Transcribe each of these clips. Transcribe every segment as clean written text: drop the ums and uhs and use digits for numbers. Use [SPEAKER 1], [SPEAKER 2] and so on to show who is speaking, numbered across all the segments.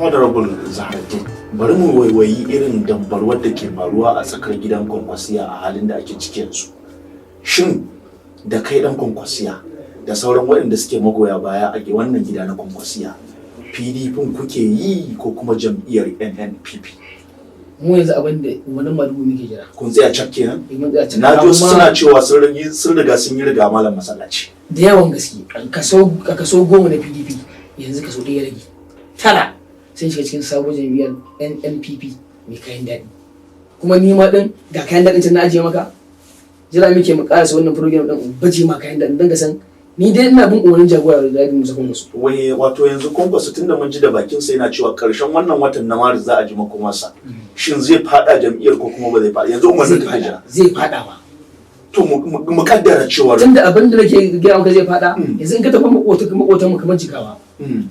[SPEAKER 1] Honorable Zahraddeen, bari mu waiwayi irin dambarwar da ke faruwa a tsakar gidan Kwankwasiya a halin da ake ciki yanzu. Shin da kai dan Kwankwasiya da sauran waɗanda suke magoya baya a wannan gida na Kwankwasiya, PDP kuke yi ko kuma jam'iyyar NNPP?
[SPEAKER 2] Mu yanzu abin da umarnin Madugu muke jira.
[SPEAKER 1] Kun tsaya cak kenan?
[SPEAKER 2] Mun tsaya cak.
[SPEAKER 1] Na ji wasu
[SPEAKER 2] Amma
[SPEAKER 1] suna cewa sun riga sun yi riga malam masallaci.
[SPEAKER 2] Da yawan gaske, a kaso 10 na PDP, yanzu kaso 1 ya rage. 9 sun shiga cikin sabon jam'iyyar NNPP mai kayan daɗi. Kuma ni ma ɗin ga kayan daɗin can na ajiye maka. Jira muke mu ƙarasa wannan program ɗin in baje ma kayan daɗin don ka san ni dai ina bin umarnin jagora da Rabi Musa Kwankwaso.
[SPEAKER 1] Wai wato yanzu Kwankwaso, tunda mun ji da bakin sa yana cewa karshen wannan watan na Maris za a ji makomarsa, shin zai fada jam'iyyar ko kuma ba zai fada? Yanzu umarnin
[SPEAKER 2] Zai
[SPEAKER 1] kake jira?
[SPEAKER 2] fada, zai fada ma.
[SPEAKER 1] To mu kaddara cewa
[SPEAKER 2] Tunda abin da nake gaya maka zai fada, yanzu in ka tafi makotan mu kamar Jigawa,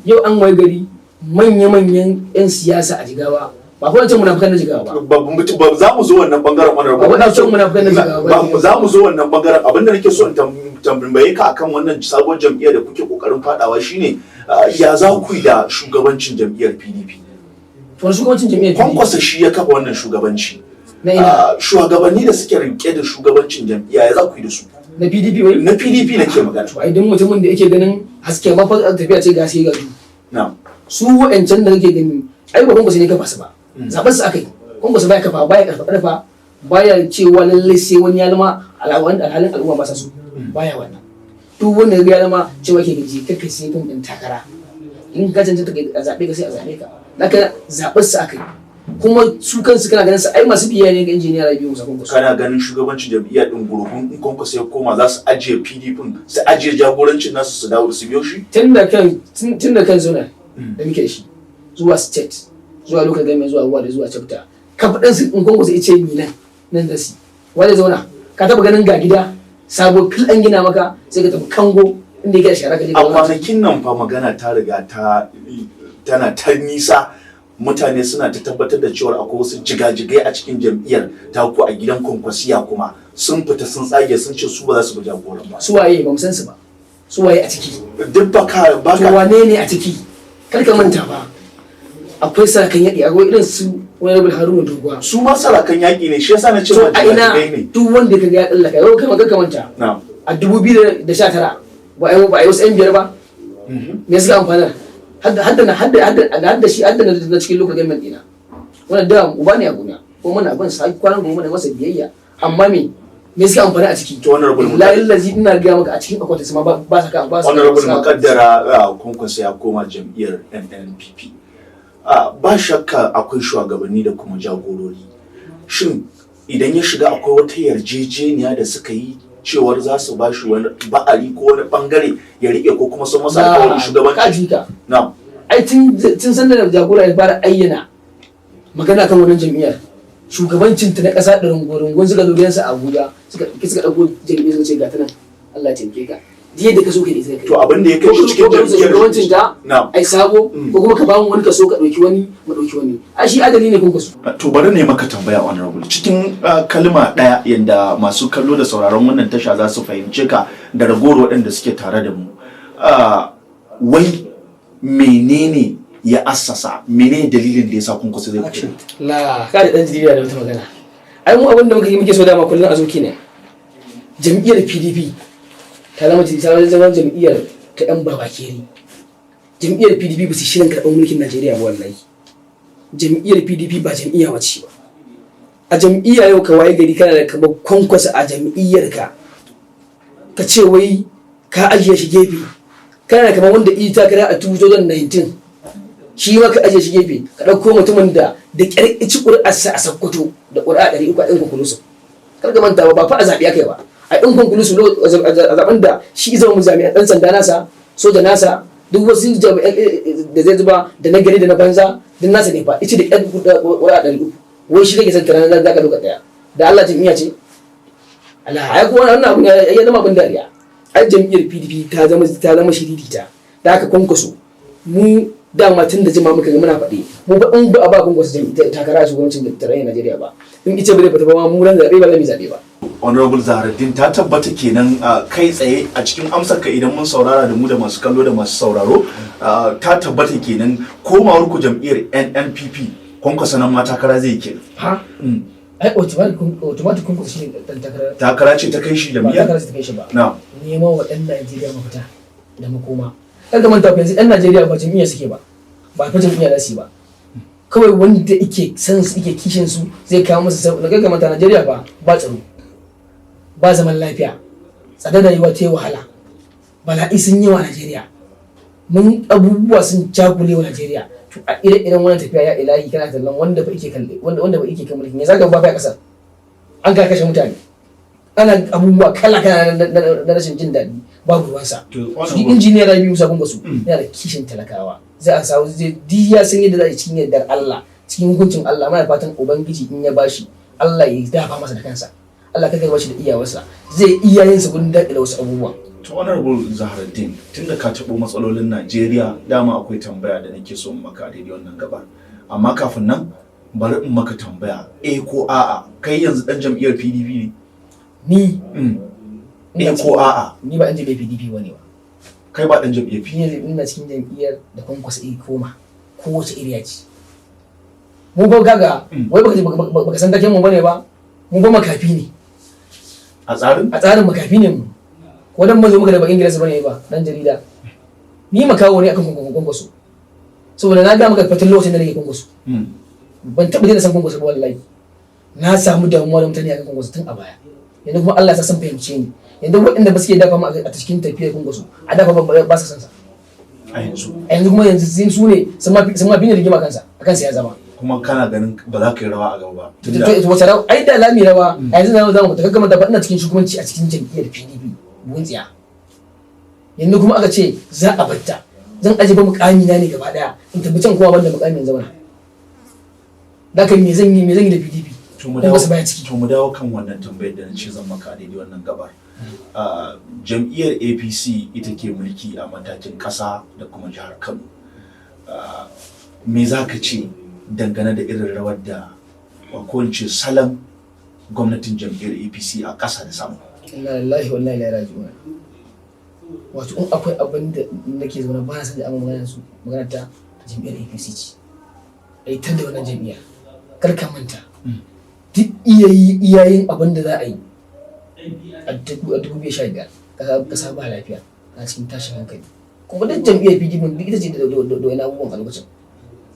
[SPEAKER 2] yau an waye gari manya-manyan 'yan siyasa a Jigawa, ba ko wancan munafukan na Jigawa ba.
[SPEAKER 1] Ba za mu zo wannan bangaren wannan.
[SPEAKER 2] Ba waɗancan munafukan na Jigawa ba.
[SPEAKER 1] Ba za mu zo wannan bangaren. Abin da nake so in tambaye ka akan wannan sabon jam'iyyar da kuke kokarin fadawa shine, ya za ku yi da shugabancin jam'iyyar PDP?
[SPEAKER 2] To, wani shugabancin jam'iyyar PDP?
[SPEAKER 1] Kwankwasa shi ya kafa wannan shugabanci.
[SPEAKER 2] Na ina?
[SPEAKER 1] Shugabanni da suke rike da shugabancin jam'iyya, ya za ku yi da su?
[SPEAKER 2] Na PDP wai?
[SPEAKER 1] Na PDP nake magana.
[SPEAKER 2] To, ai duk mutumin da yake ganin haske ma fa tafiya ce, ga haske ga duhu. Su wa'ancan da kake gani, ai ba Kwankwaso ne kafa su ba, zaɓar su aka yi. Kwankwaso baya kafa, baya karfa karfa, baya cewa lallai sai wani ya zama alhalin al'umma ba sa so, baya wannan. Duk wanda ya zama cewa ke gaji kaka sai fom ɗin takara, in ka cancanta a zaɓe ka, sai a zaɓe ka. Naka zaɓar su aka yi, kuma su kansu kana ganin su ai masu biyayya ne ga Injiniya Rabiu Musa Kwankwaso.
[SPEAKER 1] Kana ganin shugabancin jam'iyyar din gurgun, in Kwankwaso ya koma za su ajiye PDP, su ajiye jagorancin nasu, su dawo su biyo shi?
[SPEAKER 2] Tun da kan zonal da muke da shi, zuwa state, zuwa local government, zuwa ward, zuwa chapter, ka faɗin su, in Kwankwaso ya ce mi nan nan da su wanda zauna. Ka taɓa ganin ga gida sabo fil an gina maka, sai ka tafi kango inda yake da shara ka je ka
[SPEAKER 1] A
[SPEAKER 2] zauna?
[SPEAKER 1] kwanakin nan fa magana ta riga ta tana ta nisa, mutane suna ta tabbatar da cewa akwai wasu jigajigai a cikin jam'iyyar ta ku a gidan Kwankwasiya, kuma sun fita sun tsage, sun ce su ba za su bi jagoran ba.
[SPEAKER 2] Su waye? Ba mu san su ba. Su waye a ciki?
[SPEAKER 1] Duk baka
[SPEAKER 2] To,
[SPEAKER 1] baka
[SPEAKER 2] wane ne a ciki? Kar ka manta ba, akwai sarakan yaƙi, akwai irin su Honorable Haruna Doguwa.
[SPEAKER 1] Su ma sarakan yaƙi ne, shi yasa na ce
[SPEAKER 2] To,
[SPEAKER 1] ma
[SPEAKER 2] a ina?
[SPEAKER 1] jigajigai ne.
[SPEAKER 2] Duk wanda ka ga ya tsallaka yau, kai ma kar ka manta, a 2019 ba a yi wasu 'yan biyar ba? Me suka amfana? Hadda shi, hadda na cikin local government dina, wannan da uba ne a gona ko muna bin sa kwanan gobe, muna masa biyayya, amma me suka amfana a ciki?
[SPEAKER 1] To, Honorable
[SPEAKER 2] Billahi lazi, ina gaya maka, a cikin akwatin su ma ba sa ka ba sa
[SPEAKER 1] Honorable, mukaddara Kwankwaso ya koma jam'iyyar NNPP. Ba shakka akwai shugabanni da kuma jagorori. Shin idan ya shiga, akwai wata yarjejeniya da suka yi cewar za su ba shi wani ba'ari ko wani bangare ya rike, ko kuma sun masa alƙawarin
[SPEAKER 2] Ka
[SPEAKER 1] shugabanci?
[SPEAKER 2] ji ka.
[SPEAKER 1] Na'am.
[SPEAKER 2] Ai tun sanda da jagora ya fara ayyana magana kan wannan jam'iyyar, shugabancin ta na ƙasa da rungun suka zo gidansa a Abuja, suka ɗauko jam'iyyar, suka ce ga ta nan, Allah ya taimake ka, jiya da ka so ka da ita kai.
[SPEAKER 1] To, abin da ya kai shi cikin
[SPEAKER 2] Ko ka rusa
[SPEAKER 1] jam'iyyar
[SPEAKER 2] shugabancin ta ai sabo, ko kuma ka bamu wani kaso, ka ɗauki wani, mu ɗauki wani. Ai shi adali ne kun kaso.
[SPEAKER 1] To, bari ne maka tambaya, Honorable, cikin kalma ɗaya yanda masu kallo da sauraron wannan tasha za su fahimce ka da ragowar waɗanda suke tare da mu. Wai menene ya assasa, menene dalilin da ya sa Kwankwaso zai fito?
[SPEAKER 2] La ka da dan jarida da wata magana. Ai mu abin da muka yi muke so dama kullum a zo kenan, jam'iyyar PDP ta zama jam'iyyar ta yan babakere. Jam'iyyar PDP ba su shirin karɓar mulkin Najeriya ba. Wallahi jam'iyyar PDP ba jam'iyya ba ce ba. A jam'iyya yau ka waye gari kana da kamar Kwankwasa a jam'iyyar ka, ka ce wai ka ajiye shi gefe. Kana da kamar wanda ita takara a 2019, shi ma ka ajiye shi gefe, ka ɗauko mutumin da da ƙyar ci ƙuri'arsa a Sakkwato da ƙuri'a 300 a inconclusive. Kar ka manta ba, ba fa a zaɓe aka yi ba, a inconclusive, a zaɓen da shi zama mu jami'an ɗan sanda nasa, soja nasa, duk wasu jami'an da zai zuba, da na gari da na banza, duk nasa ne fa, ice da ƙyar ƙuri'a 300. Wai shi kake son tunanin za ka ɗauka ɗaya da Allah? Jam'iyya ce Allah ai ko wannan abun ya zama abin dariya. Ai jam'iyyar PDP ta zama shiririta da aka Kwankwaso. Mu dama tun da jima muka ga muna faɗi, mu ba in ba a ba Kwankwaso takara a shugabancin tarayyar Najeriya ba, in ice ba zai fita ba ma, mu ran zaɓe ba za mu yi zaɓe ba.
[SPEAKER 1] Honorable Zaharaddin, ta tabbata kenan kai tsaye a cikin amsar ka, idan mun saurara da mu da masu kallo da masu sauraro, ta tabbata kenan komawar ku jam'iyyar NNPP, Kwankwaso nan ma takara zai yi kenan.
[SPEAKER 2] Ha, ai automatic Kwankwaso shi ne dan takarar.
[SPEAKER 1] Takara ce ta kai shi
[SPEAKER 2] Ba
[SPEAKER 1] jam'iyyar?
[SPEAKER 2] Takarar ta kai shi ba.
[SPEAKER 1] Na.
[SPEAKER 2] Neman wa ɗan Najeriya mafita da makoma. Kar ka manta fa, yanzu ɗan Najeriya ba jam'iyya suke ba, ba fa jam'iyya za su yi ba. Kawai wanda yake san su, yake kishin su, zai kawo musu sau. Kar ka manta, Najeriya ba ba tsaro, ba zaman lafiya, tsadar rayuwa ta yi wahala, bala'i sun yi wa Najeriya, mun abubuwa sun jagule wa Najeriya. To a ire-iren wannan tafiya, ya ilahi, kana tallan wanda ba yake kalle wanda ba yake kan mulkin ya zaga ba fa kasar an ka kashe mutane, ana abubuwa kala kala na rashin jin daɗi, babu ruwansa.
[SPEAKER 1] To,
[SPEAKER 2] Shi injiniya Rabi Musa Kwankwaso yana da kishin talakawa, zai a samu, zai duk ya san yadda za a yi cikin yardar Allah, cikin hukuncin Allah. Muna fatan Ubangiji in ya bashi, Allah ya dafa masa da kansa, Allah kai bashi da iyawarsa, zai iya yin sa gurin daƙile wasu abubuwa.
[SPEAKER 1] To, Honorable Zaharaddin, tunda ka taɓo matsalolin Najeriya, dama akwai tambaya da nake so in maka a daidai wannan gabar. Amma kafin nan, bari in maka tambaya eh ko a'a, kai yanzu dan jam'iyyar PDP ne?
[SPEAKER 2] Ni ina
[SPEAKER 1] Eh ko a'a?
[SPEAKER 2] Ni ba ɗan jam'iyyar PDP bane ba.
[SPEAKER 1] Kai ba dan jam'iyyar PDP.
[SPEAKER 2] Ni yanzu ina cikin jam'iyyar da Kwankwaso iri koma kowace iriya ce. Mu ba gaga wai baka san taken mu bane ba, mu ba makafi ne.
[SPEAKER 1] A tsarin?
[SPEAKER 2] A tsarin makafi ne mu, ko dan mazo muka da bakin gidansu bane ba. Dan jarida, ni makawo ne akan Kwankwaso, saboda na ga maka fatin lokacin da nake Kwankwaso, ban taɓa daina san Kwankwaso ba. Wallahi na samu damuwa da mutane akan Kwankwaso tun a baya, yanzu kuma Allah ya sa sun fahimce ni. Yanzu waɗanda ba suke dafa mu a cikin tafiyar Kwankwaso a dafa ba sa san sa.
[SPEAKER 1] A yanzu?
[SPEAKER 2] A yanzu kuma, yanzu sun su ne sun ma fi ni rigima kansa akan sa ya zama.
[SPEAKER 1] Kuma kana ganin ba za ka yi rawa a gaba ba?
[SPEAKER 2] To wace rawa? Ai da lami rawa a yanzu na zama ta kakkama da ina cikin shugabanci a cikin jam'iyyar PDP buhun tsiya. Yanzu kuma aka ce za a batta, zan aje ba mukami na ne gaba daya in tafi can kuma banda mukamin zauna da kan me zan yi da PDP?
[SPEAKER 1] To, mu
[SPEAKER 2] Kuma
[SPEAKER 1] dawo
[SPEAKER 2] su baya ciki.
[SPEAKER 1] To, mu dawo kan wannan tambayar da na ce zan maka a daidai wannan gabar. Jam'iyyar APC ita ke mulki a matakin ƙasa da kuma jihar Kano. Me za ka ce dangane da irin rawar da, ko in ce salon gwamnatin jam'iyyar APC a ƙasa da sama?
[SPEAKER 2] Inna lillahi wa inna ilaihi raji'un. Wato in akwai abin da nake zaune ba na san da amma magana su magana ta jam'iyyar APC ce, ai ta da wannan jam'iyya, kar ka manta duk iyayi iyayin abin da za a yi a 2015, kasa ba lafiya, a cikin tashin hankali, kuma duk jam'iyyar PDP duk ita ce da wani abubuwan a lokacin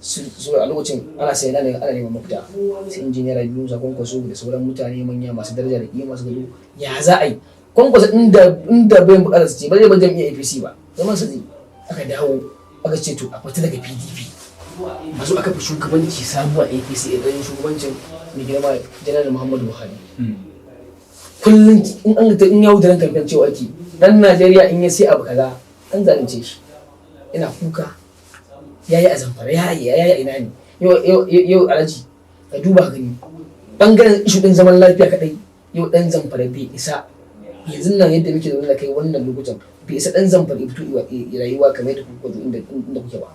[SPEAKER 2] su. A lokacin ana sai ana neman mafita, sai injiniya Rabi Musa Kwankwaso da sauran mutane manya masu daraja da kima masu gado. Ya za a yi Kwankwaso inda bayan bukatar su ce ba zai bar jam'iyyar APC ba, zaman su zai. Aka dawo aka ce to a fita daga PDP, a zo aka fi shugabanci sabuwar APC idan shugabancin mai girma Janar Muhammadu Buhari. Kullum in an in yau da ran kamfen cewa ake dan Najeriya in ya sai abu kaza an zalunce shi, ina kuka, yayi a Zamfara, yayi yayi a ina ne. Yau yau alhaji, ka duba gani bangaren issue din zaman lafiya kadai, yau dan Zamfara bai isa, yanzu nan yadda muke zaune da kai wannan lokutan, bai isa dan Zamfara ya fito rayuwa kamar yadda kuka zo inda kuke ba,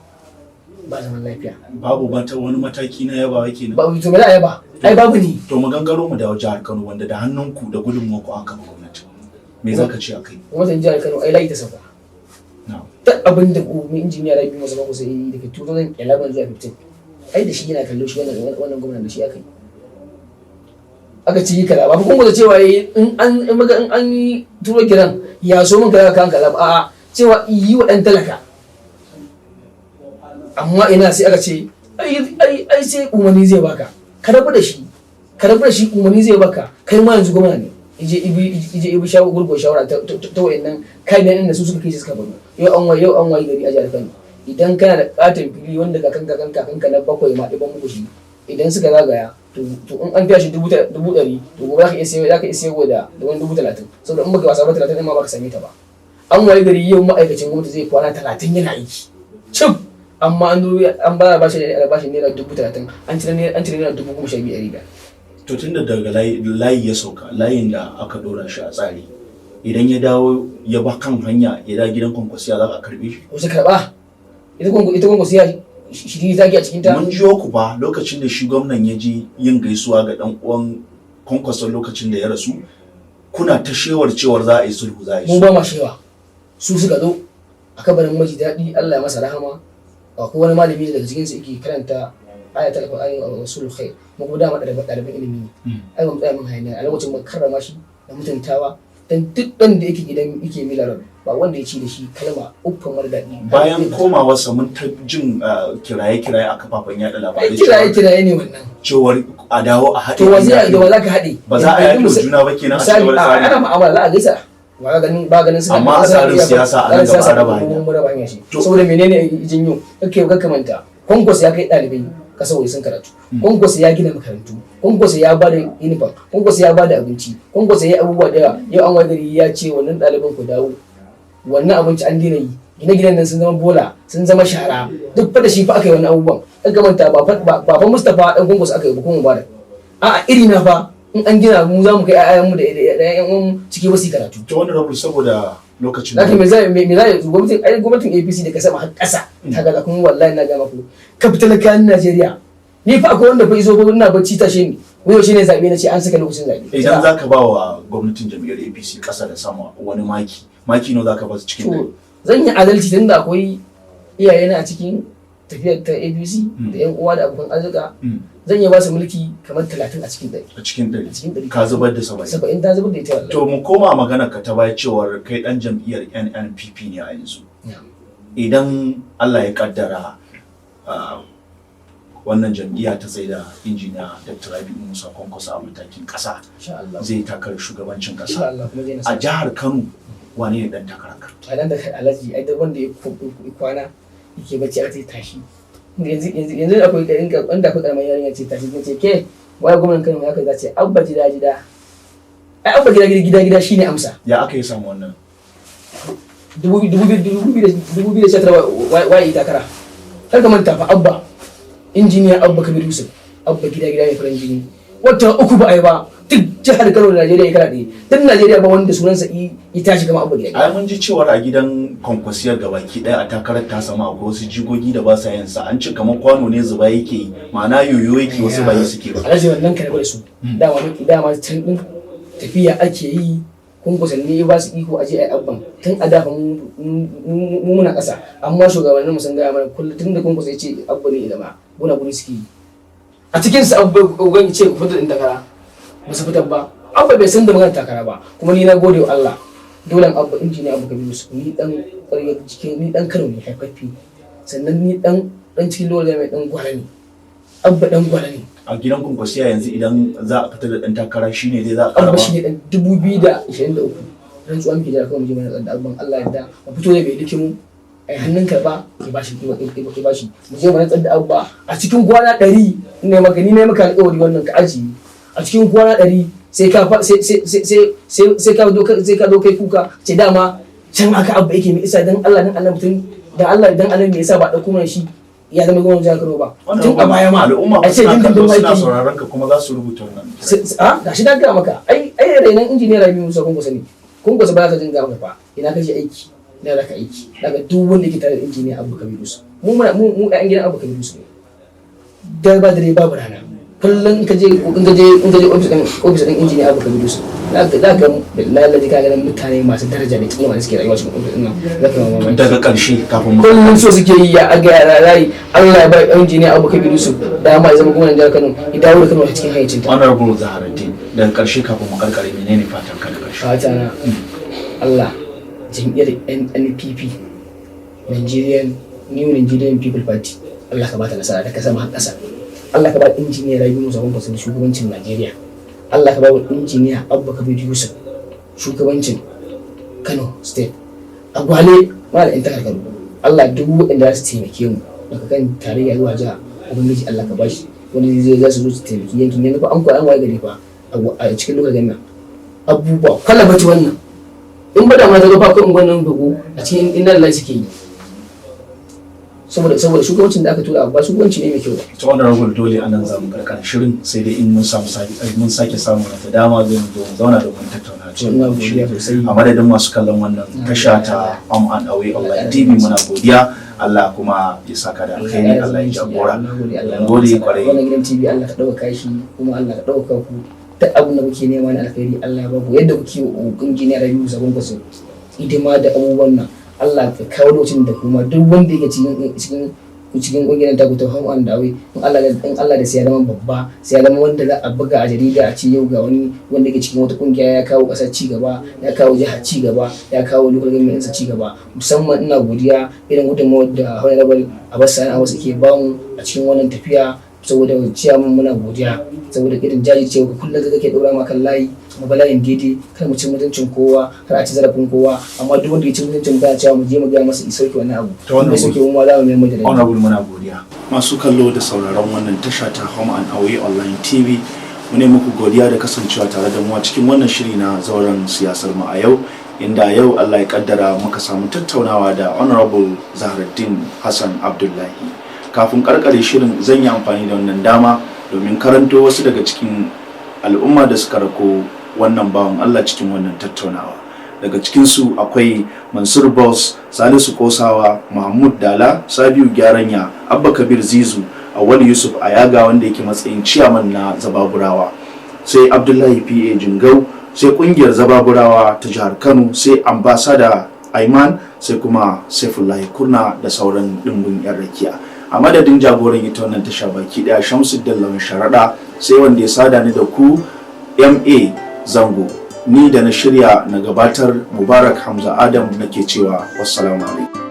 [SPEAKER 2] ba zaman lafiya.
[SPEAKER 1] Babu mata wani mataki na yabawa kenan?
[SPEAKER 2] Ba to me za a yaba? Ai babu ne.
[SPEAKER 1] To, mu gangaro mu dawo jihar Kano, wanda da hannunku da gudunmuwarku aka kafa gwamnati. Me za ka ce a kai?
[SPEAKER 2] Gwamnatin jihar Kano ai layi ta sauka. Duk abin da mai injiniya Rabi Musa Kwankwaso yi daga 2011 zuwa 15, ai da shi yana kallo shi wannan gwamnan da shi aka yi, aka ci kaza ba kuma da cewa yi in an in muka in an yi turo kiran ya so mun kaza kan kaza ba, a'a, cewa yi wa dan talaka. Amma ina sai aka ce ai sai umarni zai baka, ka rabu da shi, ka rabu da shi, umarni zai baka. Kai ma yanzu gwamna ne, ije ibi ije ibi shawo gurgo shawara ta wayannan kayan din da su suka kai shi suka baro. Yau an wayi gari a jihar Kano, idan kana da katon fili wanda kakan kakan kakan ka na bakwai ma ɗiban muku shi, idan suka zagaya, to in an biya shi 100,000, to gobe zaka iya sayarwa da wani 30,000, saboda in baka wasa ba 30 ɗin ma baka same ta ba. An wayi gari yau ma'aikacin gwamnati zai kwana 30 yana aiki cif, amma an zo an ba ba shi albashin naira 30,000, an cire naira 12,500.
[SPEAKER 1] To, tunda daga layi ya sauka, layin da aka dora shi a tsari, idan ya dawo ya ba kan hanya, ya dawo gidan Kwankwasiya, za ka karbe shi?
[SPEAKER 2] Wasu karɓa, ita Kwankwasiya shiri zaki a cikin ta.
[SPEAKER 1] Mun jiyo ku fa lokacin da shi gwamnan ya je yin gaisuwa ga dan uwan Kwankwason lokacin da ya rasu. Kuna ta shewar cewar za a yi sulhu, za a yi
[SPEAKER 2] Mu
[SPEAKER 1] sulhu.
[SPEAKER 2] ba ma shewa. Su suka zo a kabarin Maji Daɗi, Allah ya masa rahama. Akwai wani malami daga cikin su yake karanta ayatul Qur'ani wa rasulul khair. Mu kuma dama ɗaliban ilimi ne. Ai ba mu tsaya mun hayaniya a lokacin, mu karrama shi da mutuntawa, dan duk ɗan da yake gidan yake Mila Road ba wanda ya ci da shi kalma uffan mara daɗi.
[SPEAKER 1] Bayan komawarsa mun ta jin kiraye-kiraye a kafafen yada
[SPEAKER 2] Ai
[SPEAKER 1] labarai
[SPEAKER 2] kiraye kiraye ne wannan.
[SPEAKER 1] cewar a dawo a haɗe.
[SPEAKER 2] To wa zai da wa zaka haɗe?
[SPEAKER 1] Ba za a
[SPEAKER 2] Yanzu
[SPEAKER 1] yaƙi wa juna ba kenan a
[SPEAKER 2] misali
[SPEAKER 1] cikin
[SPEAKER 2] a
[SPEAKER 1] tsari.
[SPEAKER 2] ana mu'amala, za a gaisa, ba ganin ba ganin suna.
[SPEAKER 1] Amma a tsarin siyasa a nan gaba a raba hanya.
[SPEAKER 2] Mun raba hanya shi.
[SPEAKER 1] To-
[SPEAKER 2] Saboda menene janyo kake ga kamanta? Kwankwaso ya kai ɗalibai kasar waje sun karatu. Kwankwaso ya gina makarantu. Kwankwaso ya bada uniform. Kwankwaso ya bada abinci. Kwankwaso ya yi abubuwa da yawa. Yau an waye gari ya ce wannan ɗaliban ku dawo, wannan abinci an daina yi, gine-ginen nan sun zama bola, sun zama shara. Duk fa da shi fa aka yi wannan abubuwan. Kan ka manta, ba fa Mustapha dan Kwankwaso aka yi ba kuma Mubarak. A'a, iri na fa in an gina mu za mu kai 'ya'yanmu da 'ya'yan uwanmu ciki ba su yi karatu.
[SPEAKER 1] To wani rabu saboda lokacin
[SPEAKER 2] Zaka me zai gwamnatin, ai gwamnatin APC da ka sama har ƙasa ta gaza. Kuma wallahi na ga maku capital kan Najeriya ni fa akwai wanda fa izo ba ina bacci tashe ni, wai yaushe ne zabe? Na ce an saka lokacin zabe.
[SPEAKER 1] Idan za ka ba wa gwamnatin jam'iyyar APC ƙasa da sama wani maki, maki nawa za ka ba su cikin ɗari?
[SPEAKER 2] To zan yi adalci tunda akwai iyayena a cikin tafiyar ta APC da yan uwa da abokan arzika. Zan iya ba su mulki kamar 30 a cikin 100.
[SPEAKER 1] A cikin 100?
[SPEAKER 2] A cikin 100.
[SPEAKER 1] Ka zubar da 70?
[SPEAKER 2] 70 ta zubar da ita wallahi.
[SPEAKER 1] To mu koma magana ka ta baya cewar kai dan jam'iyyar NNPP ne a yanzu. Idan Allah ya kaddara wannan jam'iyya ta tsaida injiniya Dr. Rabi'u Musa Kwankwaso a matakin ƙasa
[SPEAKER 2] Insha Allah.
[SPEAKER 1] zai takarar shugabancin
[SPEAKER 2] Insha
[SPEAKER 1] ƙasa.
[SPEAKER 2] Allah kuma zai
[SPEAKER 1] A
[SPEAKER 2] nasara.
[SPEAKER 1] jihar Kano wane ne dan takararka?
[SPEAKER 2] A nan da alhaji, ai duk wanda ya kwana yake bacci aka ce tashi yanzu yanzu yanzu, akwai inda akwai karamar yarinya ce tashi ce ke waye gwamnan Kano, ya kai ce Abba gida gida. Ai Abba gida gida gida shine amsa.
[SPEAKER 1] Ya aka yi samu wannan?
[SPEAKER 2] 2019 waye takara? Kar ka manta fa, Abba, injiniya Abba Kabir Yusuf, Abba gida gida mai farin jini, wata uku ba a yi ba duk jihar Kano da Najeriya ya karaɗe. Duk Najeriya ba wanda sunansa i tashi kamar Abba gida gida.
[SPEAKER 1] Ai mun ji cewar a gidan Kwankwasiyar gabaki daya a takarar ta samu akwai wasu jigogi da ba sa yin sa, an ce kamar kwano ne zuba yake yi, ma'ana yoyo yake, wasu ba yi suke ba.
[SPEAKER 2] Alhaji, wannan ka rabu da su. Dama maki dama can din tafiya ake yi, kunkusan ne ba su iko aje ai abban tun a dafa mu muna ƙasa, amma shugabannin mu sun gaya mana kullum tun da Kunkusa ya ce Abba ne ya zama guna guri suke yi a cikin su. Abba ugan ce ku fitar da takara, ba su fitar ba. Abba bai san da magana takara ba. Kuma ni na gode wa Allah, dole Abba, injiniya Abba Kabiru Yusuf, ni dan ƙwaryar cikin, ni dan Kano ne haifaffe, sannan ni dan dan cikin lura mai dan gwara ne. Abba dan gwara ne.
[SPEAKER 1] A gidan Kwankwasiya yanzu idan za a fitar da dan takara shine dai za a
[SPEAKER 2] Abba
[SPEAKER 1] karaba?
[SPEAKER 2] shi ne dan 2023 rantsuwa muke jira kawai mu je mana da abban. Allah ya da mu fito da bai dake mu ai hannun karba ya bashi, ya bashi, mu je mu rantsar da Abba a cikin kwana 100. Ne maka ni ne maka alƙawari wannan ka ajiye, a cikin kwana 100 sai ka sai sai sai sai sai ka zo, sai ka zo kai kuka ce dama can aka Abba yake mai isa. Dan Allah dan Allah mutum dan Allah dan Allah, me yasa ba dauko mana shi ya zama gwamnan jihar Kano ba tun a baya ma?
[SPEAKER 1] Al'umma
[SPEAKER 2] a ce
[SPEAKER 1] suna
[SPEAKER 2] dindindin
[SPEAKER 1] kallo,
[SPEAKER 2] ma
[SPEAKER 1] suna
[SPEAKER 2] yake yi.
[SPEAKER 1] sauraron ka kuma za su rubuta wannan.
[SPEAKER 2] A gashi na gaya maka, ai ai rainan injiniya Rabi Musa Kwankwaso ne. Kwankwaso ba za ka dinga maka fa ina ka je aiki, ina za ka aiki. Daga duk wanda yake tare da injiniya Abba Kabir Yusuf, mu muna mu ɗan gidan Abba Kabir Yusuf ne. Da ba dare babu rana, kullum in ka je office din injiniya Abba Kabir Yusuf za ka billahi lazi ka ganin mutane masu daraja da kima da suke rayuwa cikin office din nan, za ka yi mamaki.
[SPEAKER 1] Daga ƙarshe kafin mu
[SPEAKER 2] Kullum so suke yi ya aga ya rayi Allah ya ba injiniya Abba Kabir Yusuf dama ya zama gwamnan jihar Kano, ya dawo da Kano a cikin hayyacinta.
[SPEAKER 1] Honorable Zaharaddin, daga ƙarshe kafin mu karkare, menene fatan ka da ƙarshe?
[SPEAKER 2] Fata na, Allah, jam'iyyar NNPP, Nigerian New Nigerian People Party, Allah ka bata nasara da ka sama har ƙasa. Allah ka ba injiniya Rabi Musa Kwankwaso da shugabancin Najeriya. Allah ka ba wa injiniya Abba Kabir Yusuf shugabancin Kano State. A Gwale mala in takarkaru, Allah duk waɗanda za su taimake mu daga kan tarayya zuwa jiha, ubangiji Allah ka bashi wani zai za su zo su taimaki yankin. Yanzu fa an kwa an waye gari fa a cikin lokacin nan abubuwa kwalaba ce wannan in ba da ma ta zo fa akwai unguwan nan bago a cikin inna lillahi suke yi saboda shugabancin da aka tura ba shugabanci ne mai kyau ba.
[SPEAKER 1] Ta honorable, dole anan za mu karkar shirin, sai dai in mun samu mun sake samun wata dama zai mu zo mu zauna domin tattauna cikin
[SPEAKER 2] Ina
[SPEAKER 1] wannan
[SPEAKER 2] godiya
[SPEAKER 1] shiri.
[SPEAKER 2] sosai.
[SPEAKER 1] A madadin masu kallon wannan tasha ta Am and Away Online TV, muna godiya. Allah kuma ya saka da alkhairi, Allah ya jagora.
[SPEAKER 2] Na gode, Allah
[SPEAKER 1] Mun gode kwarai.
[SPEAKER 2] Wannan gidan TV Allah ka ɗaukaka shi, kuma Allah ka ɗaukaka ku. Duk abin da kuke nema na alkhairi, Allah ya baku. Yadda kuke injiniya Rabiu Musa Kwankwaso hidima da abubuwan nan, Allah ka kawo lokacin da kuma duk wanda yake cikin kungiyar ta ta Home and Away, in Allah da sai ya zama babba, sai ya zama wanda za a buga a jarida a ce yau ga wani wanda yake cikin wata kungiya ya kawo kasar ci gaba, ya kawo jiha ci gaba, ya kawo local government ci gaba. Musamman ina godiya irin gudunmawar da Honorable Abbas Sani Abbas ke bamu a cikin wannan tafiya, saboda ciyaman muna godiya saboda irin jajircewa kullum da kake dora ma kan layi, mu ba layin daidai, kar mu ci mutuncin kowa, kar a ci zarafin kowa. Amma duk wanda ya ci mutuncin, ba cewa mu je mu ga masa i sauke wannan abu.
[SPEAKER 1] Ta wannan
[SPEAKER 2] ya sauke, mu ma za mu mai mu da
[SPEAKER 1] Honorable, muna godiya. Masu kallo da sauraron wannan tasha ta Home and Away Online TV, mu ne muku godiya da kasancewa tare da mu a cikin wannan shiri na Zauren Siyasar Mu a Yau, inda yau Allah ya kaddara muka samu tattaunawa da Honorable Zahraddeen Hassan Abdullahi. Kafin karkare shirin, zan yi amfani da wannan dama domin karanto wasu daga cikin al'umma da suka rako wannan bawan Allah cikin wannan tattaunawa. Daga cikinsu akwai Mansur Boss, Salisu Kosawa, Mahmud Dala, Sabiu Gyaranya, Abba Kabir Zizu, Awal Yusuf Ayaga wanda yake matsayin ciyaman na Zababurawa, sai Abdullahi Pa Jingau, sai kungiyar Zababurawa ta jihar Kano, sai Ambassador Aiman, sai kuma Saifullahi Kurna da sauran dimbin yan rakiya. A madadin jagoran ita wannan tasha baki daya, Shamsuddin Lawan Sharaɗa, sai wanda ya sada ni da ku, Ma Zango, ni da na shirya na gabatar, Mubarak Hamza Adam, nake cewa wassalamu alaikum.